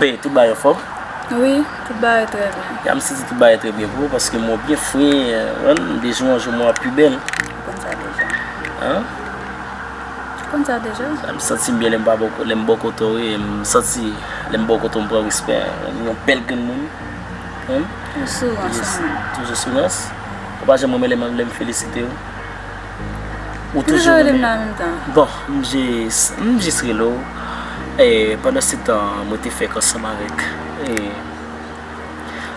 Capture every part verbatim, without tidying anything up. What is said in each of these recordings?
Hey, tout bagay anfòm? Wi, tout bagay trè byen. Ya, m santi tout bagay trè byen pou ou, paske m wè w byen fre, euh, m de jou an jou m wè w pi bèl. Ou konn sa deja. Hein? Ou konn sa deja. Sa, m santi m byen lè m pa bò, lè m bò kote w, wi, m santi lè m bò kote w, m pran respè, yon bèl granmoun. Hein? Ou sou rans, yes, mwen. Toujou sou rans? Ou pa janm renmen lè m, lè m felisite w? Ou toujou rele m nan menm tan. Bon, m jis, m jis rele w. E, pandan se tan, mwen te fèk ansanm avèk, e,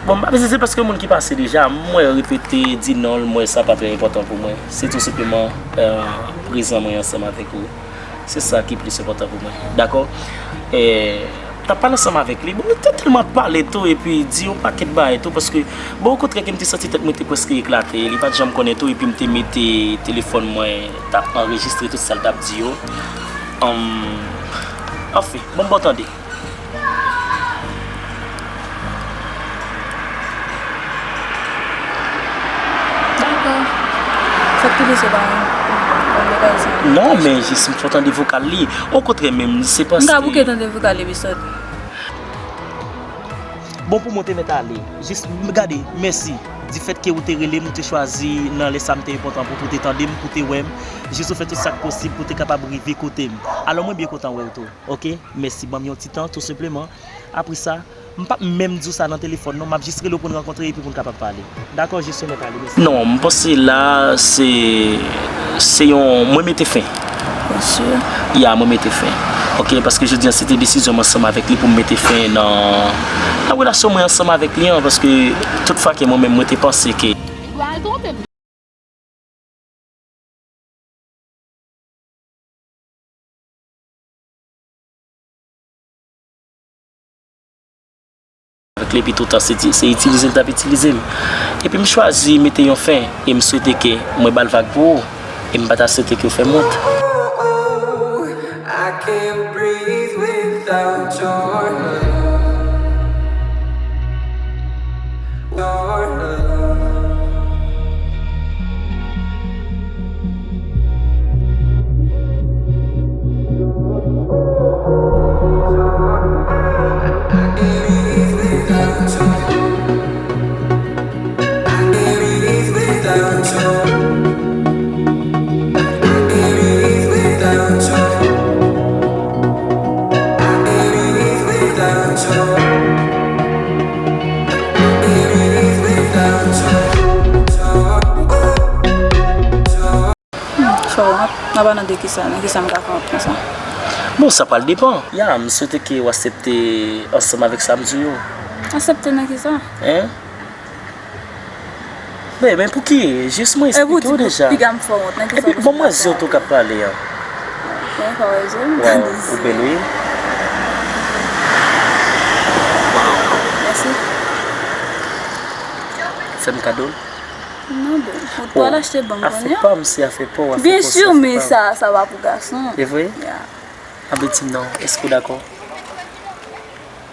bon, m pa bezwen se paske moun ki pase deja, m wè repete, di non l, m wè sa pa trè enpòtan pou mwen. Se tou senpleman, e, prezan mwen ansanm avèk ou. Se sa ki plis enpòtan pou mwen. Dakò? E, t ap pale ansanm avèk li. Bon, li te tèlman ap pale tou, epi di yon pakèt bagay tou, paske, bon, okontrè ke m te santi tèt mwen te prèske eklate. Li pa t janm konnen tou, epi m te mete telefòn mwen, t ap anrejistre tout sa l t ap di yo. Anm, anfen, bon, bon, tande. Dakò. Sa k pi plis se pa yon, yon bagay sa. Non, men jis m fè w tande vokal li. Okontrè, menm, se panse. M ka bouke tande vokal li, epi sòti. Bon, pou mwen, te mèt ale. Jis, m gade, mèsi. Difèt ke ou te rele m, ou te chwazi nan lè sa m te enpòtan pou ou, ou te tande m, pou ou te wè m. Jis ou fè tout sa k posib pou ou te kapab rive kote m. Alò, mwen byen kontan wè w tou. Oke? Mèsi, ban m yon ti tan, tou senpleman. Apre sa, m p ap menm di w sa nan telefòn, non, m ap jis rele w pou n rankontre epi pou n kapab pale. Dakò, Jesyon, mèt ale, mèsi. Non, m panse la, se, se yon, mwen mete fen. Byen si. Ya, mwen mete fen. Oke, paske jodi a, se te desizyon m ansanm avèk li pou m mete fen nan, nan relasyon mwen ansanm avèk li an, paske tout fwa ke mwen menm, mwen te panse ke avèk li, epi toutan se, se itilize l t ap itilize m. Epi m chwazi mete yon fen, e m swete ke mwen ba l vag pou ou, e m pa ta swete ke w fè m wont. I can't breathe without your love. Your love. Hmm, fò w rant. Nan pa nan de kisa, nan kisa m ka fè w ap pran sa? Bon, sa pral depann. Ya, m swete ke w aksepte ansanm avèk sa m di w yo. Aksepte nan kisa? Hein? Ben, ben, pouki? Jis mwen eksplike w deja. Piga m fè w wont, nan kisa? Epi, bon, mwen di w tou k ap pale a. Bon, pa wè je m. Waw, ou bèl, wi. Mèsi. Fè m kado l. Non, bon. Ou t pral achte ban m kounye a. Afè pa m, se afè pa w, afè pa w, se afè pa m. Byen si, men sa, sa pa pou gason. E vre? Ya. Anben, di m non, èske w dakò?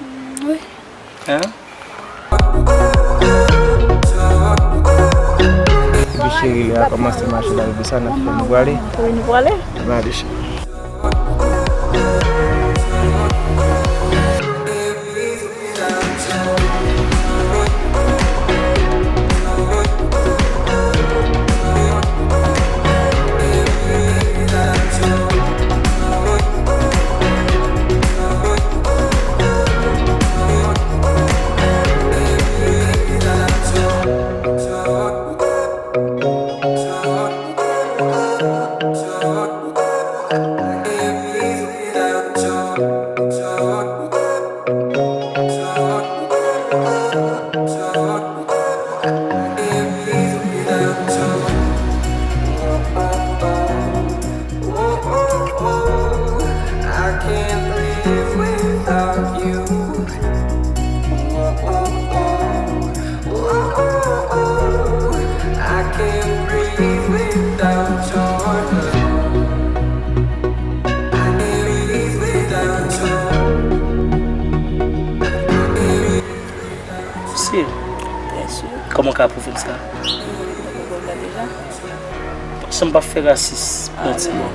Mm, wi. Hein? Epi cheri, lè a kòmanse mache, dayè sa, n ap fè nou prale. Wi, nou prale. Ann ale, cheri. Mesye, kòman w ka apwouve m sa? Paske m p ap fè rasis, mwen di bon.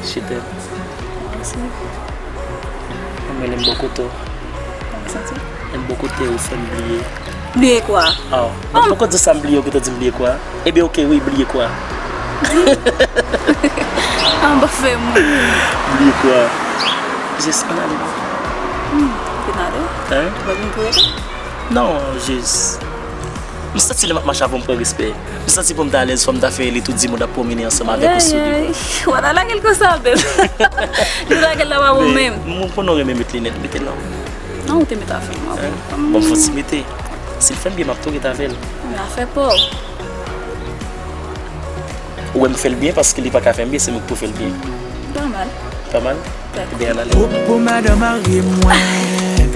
Je t'aime. Mwen menm bò kote w. Santi? M bon kote ou fè m bliye. Bliye kwa? Ah, m poko di sa m bliye, ou gentan di m bliye kwa? Ebyen, oke, wi, bliye kwa? Anba fè m. Bliye kwa? Jis ann ale. Hmm, fin ale? Hein? Ou pa vin pou rete? Non, jis. M santi lè m ap mache avè w, m pran respè. M santi pou m ta alèz, fò m ta fè li tou di moun ap pwomene ansanm avèk ou sou li. Ay, ay. Ou pa ta lage l konsa, beb. Li lage l la pa bon menm. M konnen w renmen met linèt, mete l nan. Non, ou te met afè m. Hein? Bon, m fò ti mete. Si l fè m byen, m ap tou ret avè l. Men afè pa w. Ou wè m fè l byen paske li pa ka fè m byen, se mwen ki pou fè l byen. Pa mal. Pa mal? Ebyen, ann ale. Popo madan marye mwen,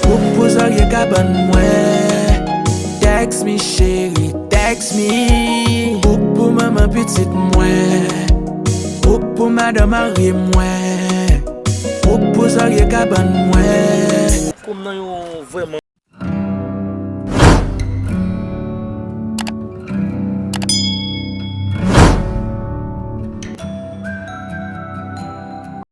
popo zarye kabann mwen. Text me cheri, text me. Popo manman pitit mwen, popo madan marye mwen, popo zarye kabann mwen. Kòm nan yon vrèman